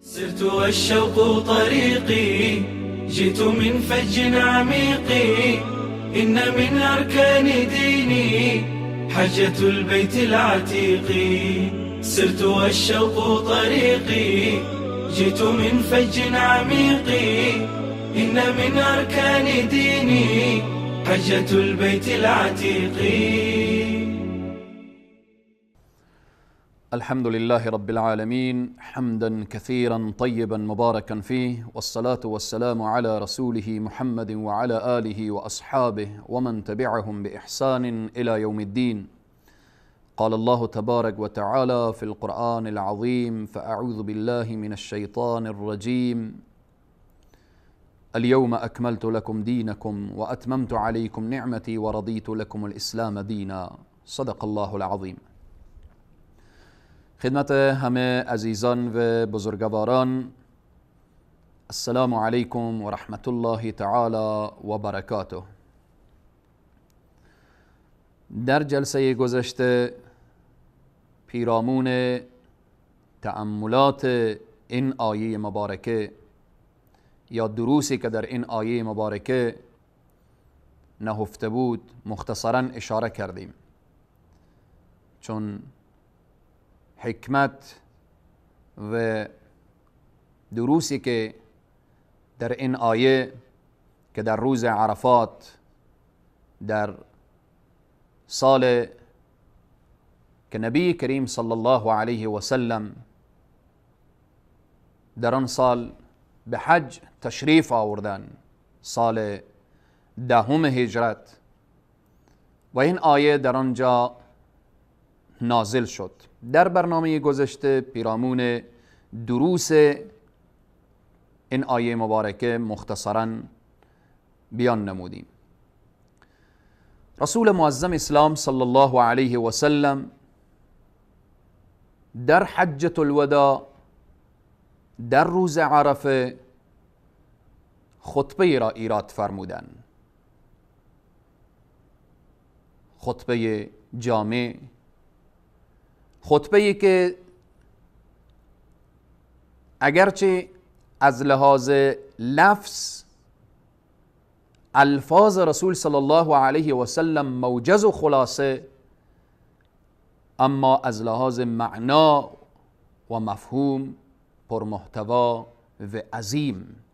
سرت والشوق طريقي، جئت من فج عميق، إن من أركان ديني حجة البيت العتيق. سرت والشوق طريقي، جئت من فج عميق، إن من أركان ديني حجة البيت العتيق. الحمد لله رب العالمين، حمدا كثيرا طيبا مباركا فيه، والصلاة والسلام على رسوله محمد وعلى آله وأصحابه ومن تبعهم بإحسان إلى يوم الدين. قال الله تبارك وتعالى في القرآن العظيم: فأعوذ بالله من الشيطان الرجيم، اليوم أكملت لكم دينكم وأتممت عليكم نعمتي ورضيت لكم الإسلام دينا. صدق الله العظیم. خدمت همه عزیزان و بزرگواران، السلام علیکم و رحمت الله تعالی و برکاته. در جلسه گذشته پیرامون تأملات این آیه مبارکه یا دروسی که در این آیه مبارکه نهفته بود مختصرا اشاره کردیم، چون حکمت و دروسی که در این آیه که در روز عرفات در سال که نبی کریم صلی الله علیه و سلم در آن سال به حج تشریف آوردن، سال دهم هجرت، و این آیه در آنجا نازل شد. در برنامه گذشته پیرامون دروس این آیه مبارکه مختصرا بیان نمودیم. رسول معظم اسلام صلی الله علیه و سلم در حجة الوداع در روز عرفه خطبه را ایراد فرمودند، خطبه جامع، خطبه ای که اگرچه از لحاظ لفظ الفاظ رسول صلی الله علیه و سلم موجز و خلاصه، اما از لحاظ معنا و مفهوم پرمحتوا و عظیم.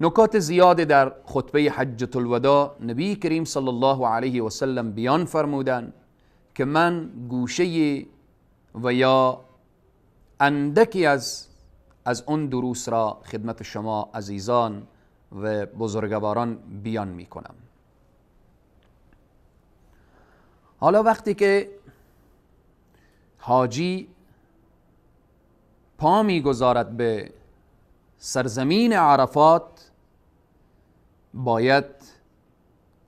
نکات زیاد در خطبه حجة الوداع نبی کریم صلی الله علیه و سلم بیان فرمودند که من گوشه و یا اندکی از اون دروس را خدمت شما عزیزان و بزرگواران بیان می کنم. حالا وقتی که حاجی پا می گذارد به سرزمین عرفات، باید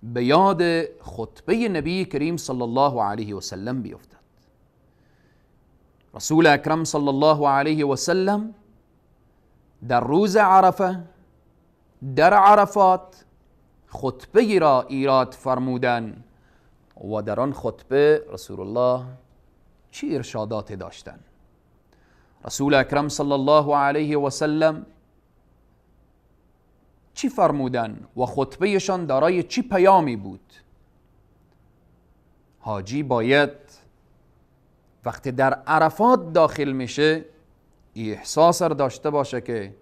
به یاد خطبه نبی کریم صلی الله علیه و سلم بیفتد. رسول اکرم صلی الله علیه و سلم در روز عرفه در عرفات خطبه را ایراد فرمودند و در آن خطبه رسول الله چی ارشادات داشتند؟ رسول اکرم صلی الله علیه و سلم چی فرمودن و خطبهشان دارای چی پیامی بود؟ حاجی باید وقتی در عرفات داخل میشه احساس را داشته باشه که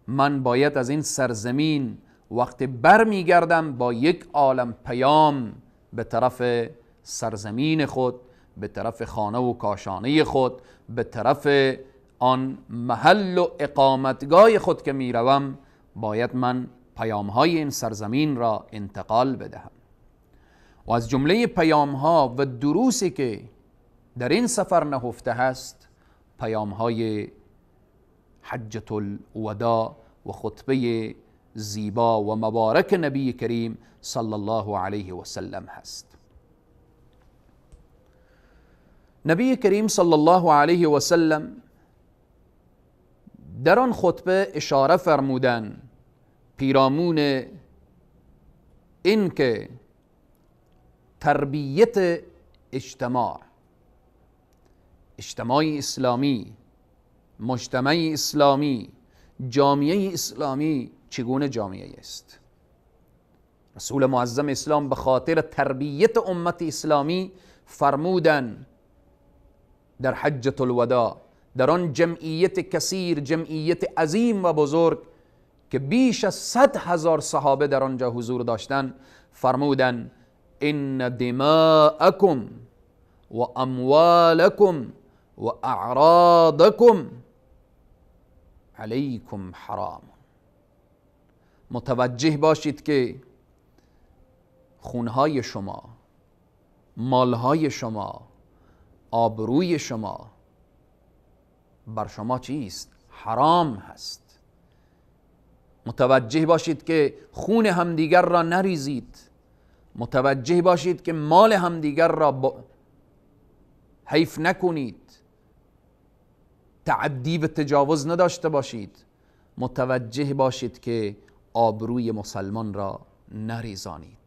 من باید از این سرزمین وقتی بر میگردم با یک عالم پیام به طرف سرزمین خود، به طرف خانه و کاشانه خود، به طرف آن محل و اقامتگاه خود که میروم، باید من پیامهای این سرزمین را انتقال بدهم. و از جمله پیامها و دروسی که در این سفر نهفته هست، پیامهای حجة الوداع و خطبه زیبا و مبارک نبی کریم صلی الله علیه و سلم هست. نبی کریم صلی الله علیه و سلم در آن خطبه اشاره فرمودند پیرامون این که تربیت اجتماع، اجتماع اسلامی، مجتمع اسلامی، جامعه اسلامی چگونه جامعه است. رسول معظم اسلام به خاطر تربیت امت اسلامی فرمودن در حجة الوداع، در آن جمعیت کثیر، جمعیت عظیم و بزرگ که بیش از 100,000 صحابه در آنجا حضور داشتند، فرمودن ان دماءکم و اموالکم و اعراضکم علیکم حرام. متوجه باشید که خونهای شما، مالهای شما، آبروی شما بر شما چیست؟ حرام هست. متوجه باشید که خون همدیگر را نریزید، متوجه باشید که مال همدیگر را حیف نکنید، تعدی و تجاوز نداشته باشید، متوجه باشید که آبروی مسلمان را نریزانید.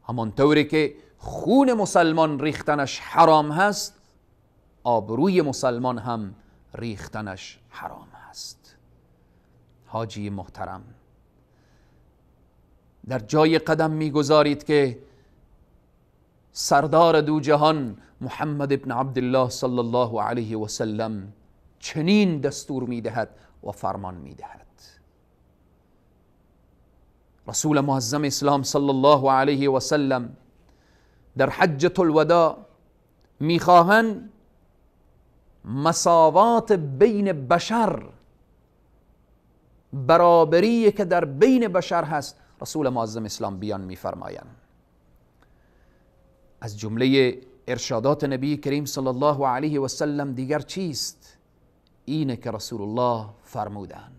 همانطوری که خون مسلمان ریختنش حرام هست، آبروی مسلمان هم ریختنش حرام هست. حاجی محترم، در جای قدم میگذارید که سردار دو جهان محمد ابن عبدالله صلی الله علیه و سلم چنین دستور میدهد و فرمان میدهد. رسول معظم اسلام صلی الله علیه و سلم در حجة الوداع میخواهند مساوات بین بشر، برابری که در بین بشر هست، رسول معظم اسلام بیان میفرمایند. از جمله ارشادات نبی کریم صلی الله علیه و سلم دیگر چیست؟ اینه که رسول الله فرمودند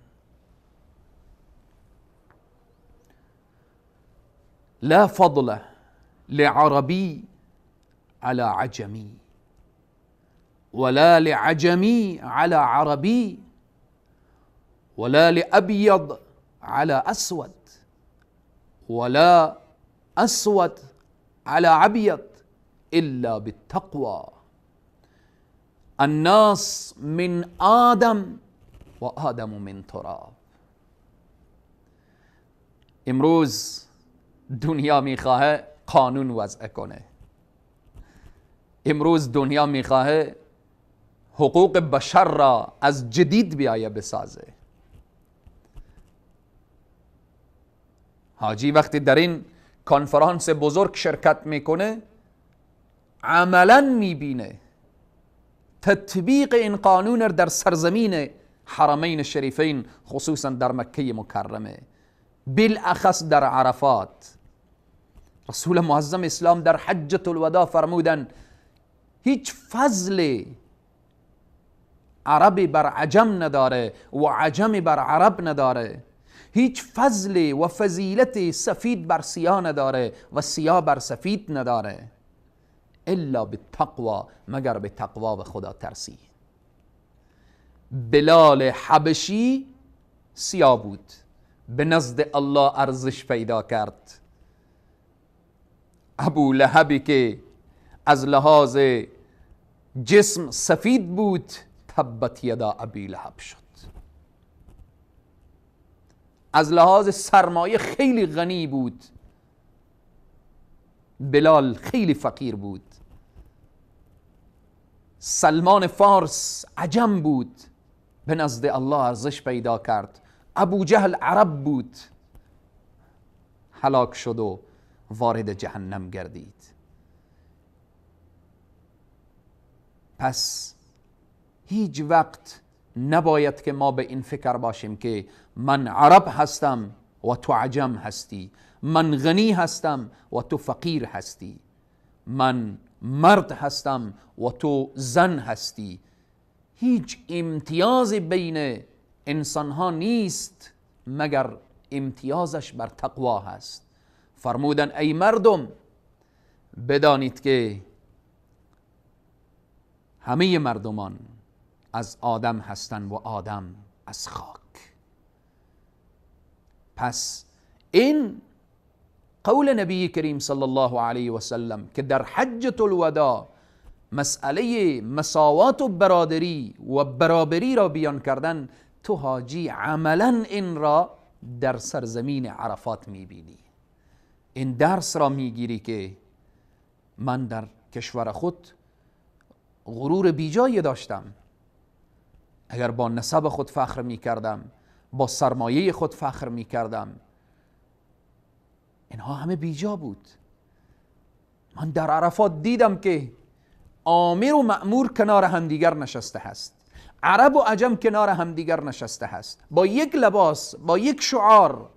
لا فضل لعربی على عجمی ولا لعجمی على عربی ولا لأبيض على أسود ولا أسود على أبيض إلا بالتقوى الناس من آدم وآدم من تراب. امروز دنیا میخواه قانون وضع کنه، امروز دنیا میخواه حقوق بشر را از جدید بیایه بسازه. حاجی وقتی در این کنفرانس بزرگ شرکت میکنه، عملا میبینه تطبیق این قانون در سرزمین حرمین شریفین، خصوصا در مکه مکرمه، بالاخص در عرفات. رسول معظم اسلام در حجة الوداع فرمودن هیچ فضل عربی بر عجم نداره و عجمی بر عرب نداره، هیچ فضل و فضیلت سفید بر سیاه نداره و سیاه بر سفید نداره، الا بالتقوا، مگر به تقوا و خدا ترسی. بلال حبشی سیاه بود، به نزد الله ارزش پیدا کرد. ابو لهبی که از لحاظ جسم سفید بود، تبت یدا ابی لهب شد. از لحاظ سرمایه خیلی غنی بود، بلال خیلی فقیر بود. سلمان فارس عجم بود، به نزد الله ارزش پیدا کرد. ابو جهل عرب بود، هلاک شد و وارد جهنم گردید. پس هیچ وقت نباید که ما به این فکر باشیم که من عرب هستم و تو عجم هستی، من غنی هستم و تو فقیر هستی، من مرد هستم و تو زن هستی. هیچ امتیاز بین انسان ها نیست مگر امتیازش بر تقوا هست. فرمودن ای مردم بدانید که همه مردمان از آدم هستند و آدم از خاک. پس این قول نبی کریم صلی الله علیه و سلم که در حجة الوداع مسئله مساوات و برادری و برابری را بیان کردن، تو حاجی عملا این را در سرزمین عرفات میبینی، این درس را میگیری که من در کشور خود غرور بیجایی داشتم، اگر با نسب خود فخر میکردم، با سرمایه خود فخر میکردم، اینها همه بیجا بود. من در عرفات دیدم که آمر و مأمور کنار همدیگر نشسته هست، عرب و عجم کنار همدیگر نشسته هست، با یک لباس، با یک شعار.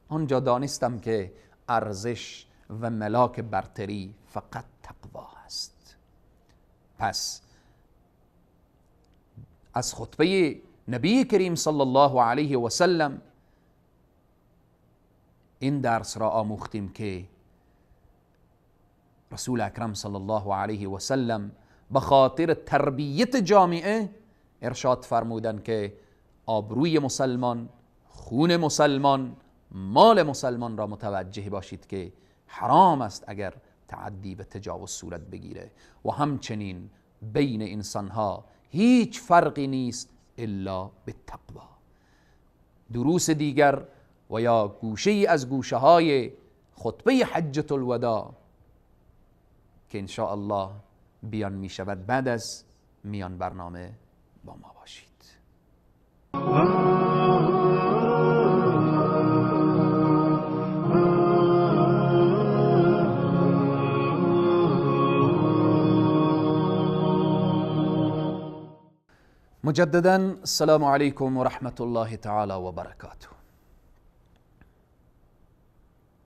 آنجا دانستم که ارزش و ملاک برتری فقط تقوا هست. پس از خطبه نبی کریم صلی الله علیه و سلم این درس را آموختیم که رسول اکرم صلی الله علیه و سلم به خاطر تربیت جامعه ارشاد فرمودند که آبروی مسلمان، خون مسلمان، مال مسلمان را متوجه باشید که حرام است اگر تعدی به تجاوز صورت بگیره، و همچنین بین انسانها هیچ فرقی نیست الا بالتقوا. دروس دیگر و یا گوشه از گوشه های خطبه حجة الوداع که ان شاء الله بیان می شود بعد از میان برنامه با ما باشید. مجددا السلام علیکم و رحمت الله تعالی و برکاته.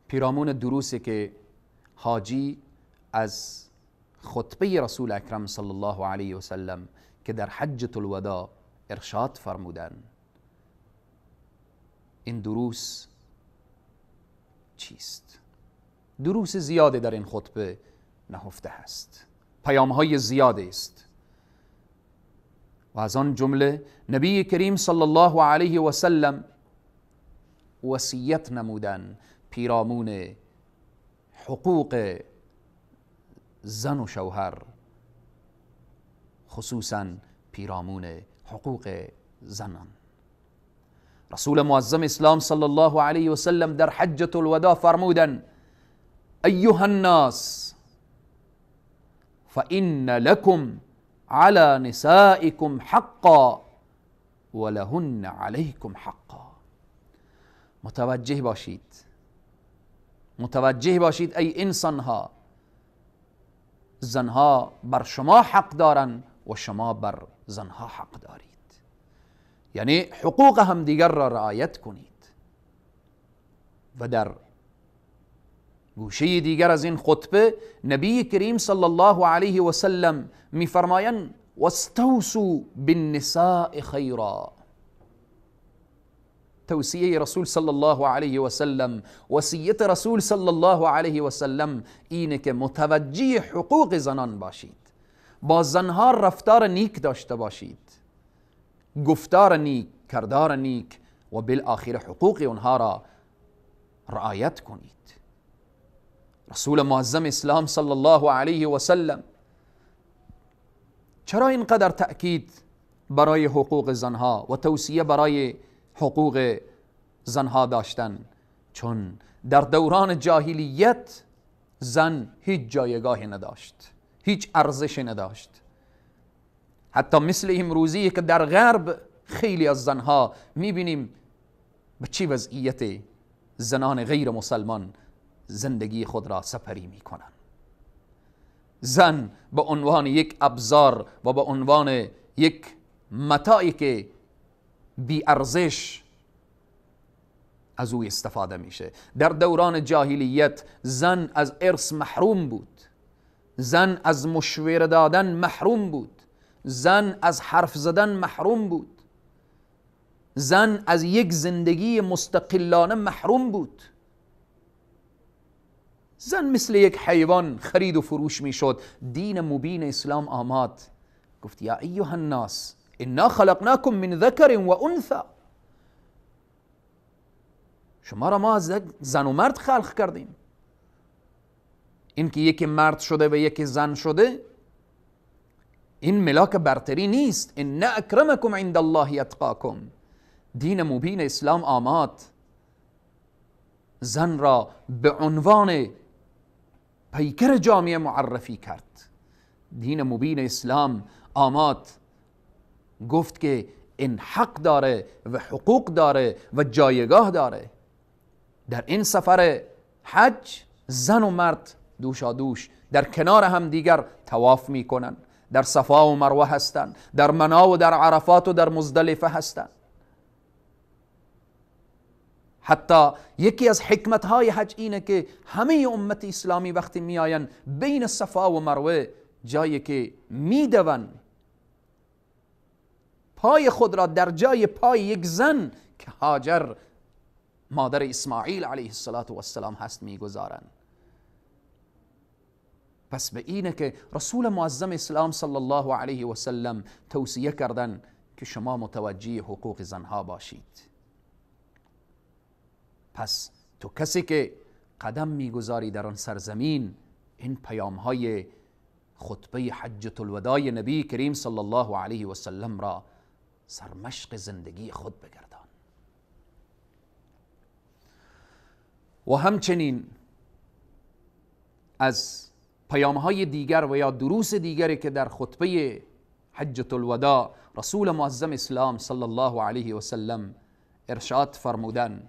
پیرامون دروسی که حاجی از خطبه رسول اکرم صلی الله علیه و سلم که در حجة الوداع ارشاد فرمودن، این دروس چیست؟ دروس زیاده در این خطبه نهفته است، پیام های زیاده است و از آن جمله نبی کریم صلی الله علیه و سلم وصیت نمودن پیرامون حقوق زن و شوهر، خصوصا پیرامون حقوق زنان. رسول معظم اسلام صلی الله علیه و سلم در حجة الوداع فرمودن: ایها الناس فإن لكم على نسائكم حقا ولهن عليكم حقا. متوجه باشید، متوجه باشید ای انسانها، زنها بر شما حق دارن و شما بر زنها حق دارید، یعنی حقوق همدیگر را رعایت کنید. و در گوشه دیگر از این خطبه نبی کریم صلی الله علیه و سلم میفرمایند: واستوصوا بالنساء خیرا. توصیه رسول صلی الله علیه و سلم، وصیت رسول صلی الله علیه و سلم اینه که متوجه حقوق زنان باشید، با زنها رفتار نیک داشته باشید، گفتار نیک، کردار نیک، و بالآخر حقوق اونها را رعایت کنید. رسول معظم اسلام صلی الله علیه و سلم چرا اینقدر تأکید برای حقوق زنها و توصیه برای حقوق زنها داشتن؟ چون در دوران جاهلیت زن هیچ جایگاهی نداشت، هیچ ارزشی نداشت. حتی مثل امروزی که در غرب خیلی از زنها میبینیم به چی وضعیت زنان غیر مسلمان زندگی خود را سپری میکنن. زن به عنوان یک ابزار و به عنوان یک متاعی که بی ارزش از او استفاده میشه. در دوران جاهلیت زن از ارث محروم بود، زن از مشوره دادن محروم بود، زن از حرف زدن محروم بود، زن از یک زندگی مستقلانه محروم بود. زن مثل یک حیوان خرید و فروش میشد. دین مبین اسلام آمد گفت: یا ایها الناس انا خلقناکم من ذکر و انثی. شما را ما از زن و مرد خلق کردیم. اینکه یکی مرد شده و یکی زن شده این ملاک برتری نیست. ان اکرمکم عند الله اتقاکم. دین مبین اسلام آمد زن را به عنوان پیکر جامعه معرفی کرد. دین مبین اسلام آمد گفت که این حق داره و حقوق داره و جایگاه داره. در این سفر حج زن و مرد دوشا دوش در کنار هم دیگر طواف میکنن، در صفا و مروه هستند، در منا و در عرفات و در مزدلفه هستند. حتی یکی از حکمتهای حج اینه که همه امت اسلامی وقتی میآیند بین صفا و مروه، جایی که میدون، پای خود را در جای پای یک زن که هاجر مادر اسماعیل علیه السلام هست میگذارند. پس به اینه که رسول معظم اسلام صلی الله علیه و سلم توصیه کردن که شما متوجه حقوق زنها باشید. پس تو کسی که قدم میگذاری در آن سرزمین، این پیام های خطبه حجة الوداع نبی کریم صلی الله علیه و سلم را سرمشق زندگی خود بگردان. و همچنین از پیام های دیگر و یا دروس دیگری که در خطبه حجة الوداع رسول معظم اسلام صلی الله علیه و سلم ارشاد فرمودن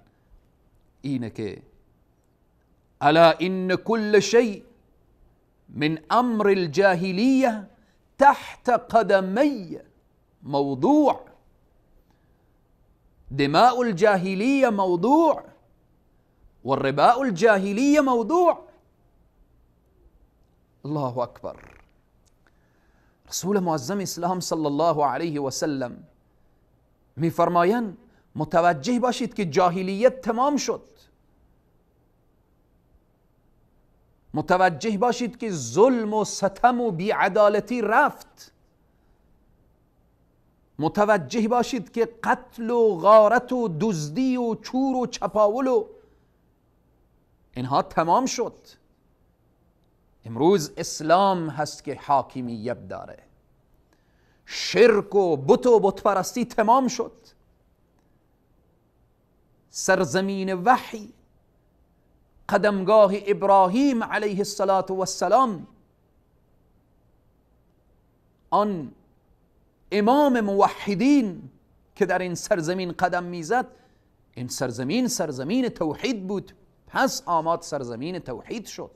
اینه که الا ان كل شيء من امر الجاهلیه تحت قدمی موضوع. دماء الجاهلیه موضوع والرباء الجاهلیه موضوع. الله اکبر. رسول معظم اسلام صلی الله علیه و سلم میفرمایند متوجه باشید که جاهلیت تمام شد، متوجه باشید که ظلم و ستم و بیعدالتی رفت، متوجه باشید که قتل و غارت و دزدی و چور و چپاول و اینها تمام شد. امروز اسلام هست که حاکمیت داره، شرک و بت و بت پرستی تمام شد. سرزمین وحی، قدمگاه ابراهیم علیه السلام، آن امام موحدین که در این سرزمین قدم میزد، این سرزمین سرزمین توحید بود. پس آمد سرزمین توحید شد،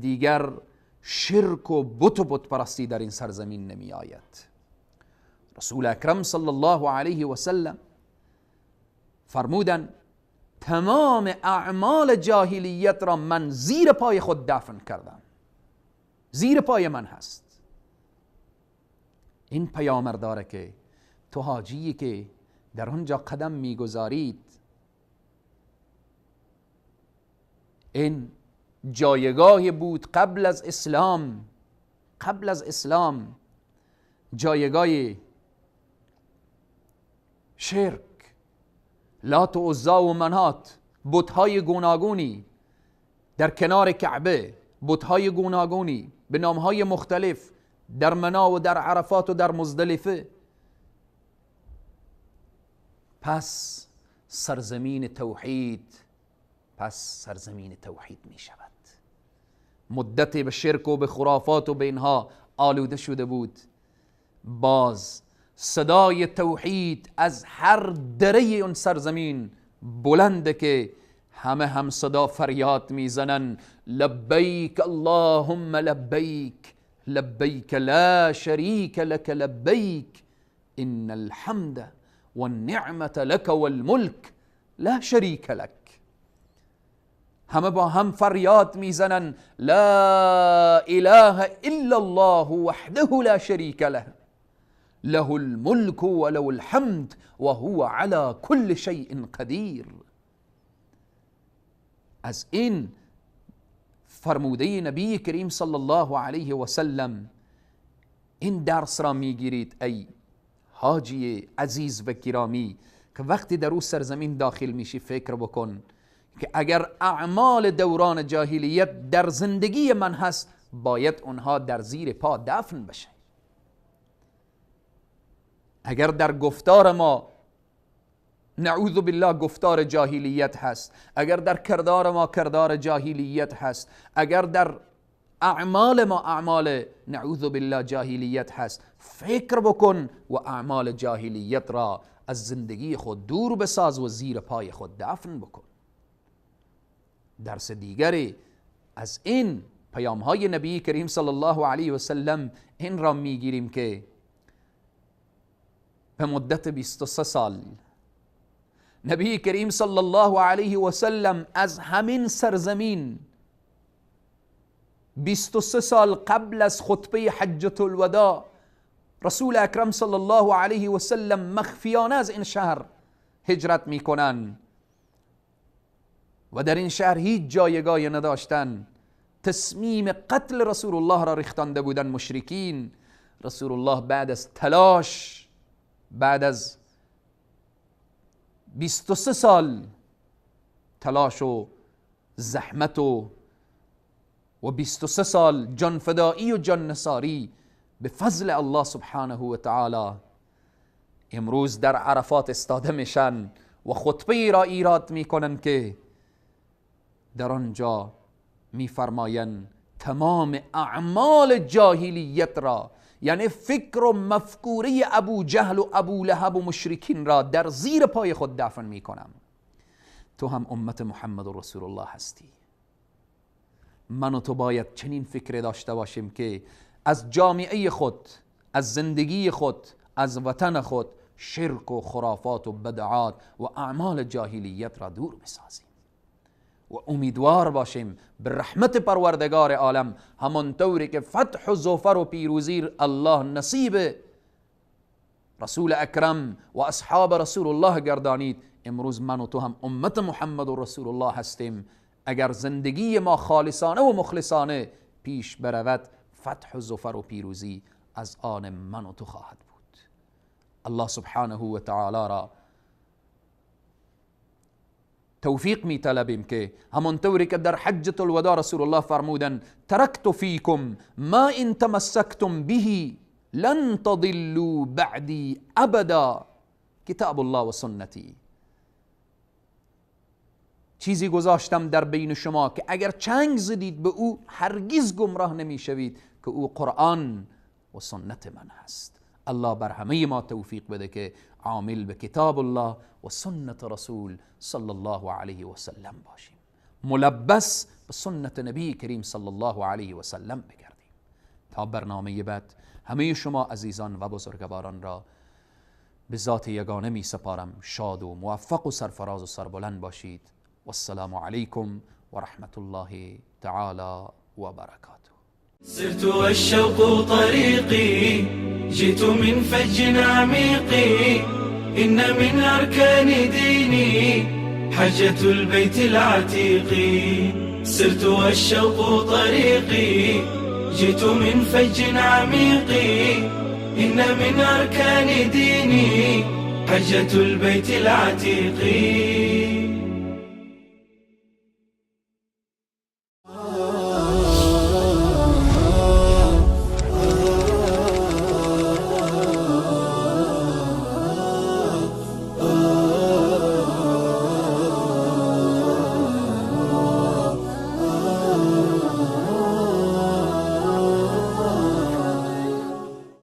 دیگر شرک و بت و بت پرستی در این سرزمین نمی آید. رسول اکرم صلی الله علیه و سلم فرمودن تمام اعمال جاهلیت را من زیر پای خود دفن کردم، زیر پای من هست. این پیامر داره که تو حاجی که در آنجا قدم میگذارید، این جایگاه بود قبل از اسلام، قبل از اسلام جایگاه شرک، لات و عزی و منات، بت‌های گوناگونی در کنار کعبه، بت‌های گوناگونی به نام‌های مختلف در منا و در عرفات و در مزدلفه. پس سرزمین توحید، پس سرزمین توحید می شود. مدتی به شرک و به خرافات و به اینها آلوده شده بود، باز صدای توحید از هر دره اون سرزمین بلنده که همه هم صدا فریاد میزنن لبیک اللهم لبیک، لبیک لا شریک لک لبیک، ان الحمد والنعمة لک والملک لا شریک لک. همه با هم فریاد میزنن لا اله الا الله وحده لا شریک له، له الملك وله الحمد وهو على كل شيء قدیر. از این فرموده نبی کریم صلی الله علیه و سلم این درس را میگیرید ای حاجی عزیز و گرامی، که وقتی در او سرزمین داخل میشی فکر بکن که اگر اعمال دوران جاهلیت در زندگی من هست، باید اونها در زیر پا دفن بشه. اگر در گفتار ما نعوذ بالله گفتار جاهلیت هست، اگر در کردار ما کردار جاهلیت هست، اگر در اعمال ما اعمال نعوذ بالله جاهلیت هست، فکر بکن و اعمال جاهلیت را از زندگی خود دور بساز و زیر پای خود دفن بکن. درس دیگری از این پیام های نبی کریم صلی الله علیه و سلم این را میگیریم که به مدت 23 سال نبی کریم صلی الله علیه و سلم از همین سرزمین 23 سال قبل از خطبه حجة الوداع رسول اکرم صلی الله علیه و سلم مخفیانه از این شهر هجرت میکنن و در این شهر هیچ جایگاهی نداشتن. تصمیم قتل رسول الله را ریختانده بودن مشرکین. رسول الله بعد از تلاش، بعد از 23 سال تلاش و زحمت و 23 سال جانفدایی و جان نثاری، به فضل الله سبحانه و تعالی امروز در عرفات استاده میشن و خطبه را ایراد میکنن که در آنجا میفرمایند تمام اعمال جاهلیت را، یعنی فکر و مفکوره ابو جهل و ابو لهب و مشرکین را در زیر پای خود دفن میکنم. تو هم امت محمد رسول الله هستی. من و تو باید چنین فکر داشته باشیم که از جامعه خود، از زندگی خود، از وطن خود شرک و خرافات و بدعات و اعمال جاهلیت را دور بسازیم و امیدوار باشیم به رحمت پروردگار عالم، همانطوری که فتح و ظفر و پیروزی الله نصیب رسول اکرم و اصحاب رسول الله گردانید، امروز من و تو هم امت محمد و رسول الله هستیم. اگر زندگی ما خالصانه و مخلصانه پیش برود، فتح و ظفر و پیروزی از آن من و تو خواهد بود. الله سبحانه و تعالی را توفیق می طلبیم که همانطوری که در حجة الوداع رسول الله فرمودن ترکت فیکم ما ان تمسکتم به لن تضلوا بعدی ابدا کتاب الله و سنتی. چیزی گذاشتم در بین شما که اگر چنگ زدید به او هرگز گمراه نمیشوید، که او قرآن و سنت من هست. الله بر همه ما توفیق بده که عامل به کتاب الله و سنت رسول صلی الله علیه و سلم باشیم، ملبس به سنت نبی کریم صلی الله علیه و سلم بگردیم. تا برنامه بعد همه شما عزیزان و بزرگواران را به ذات یگانه می سپارم. شاد و موفق و سرفراز و سربلند باشید. والسلام علیکم و رحمت الله تعالی و برکاته. سرت والشوق طريقي، جئت من فج عميق، إن من أركان ديني حجة البيت العتيق. سرت والشوق طريقي، جئت من فج عميق، إن من أركان ديني حجة البيت العتيق.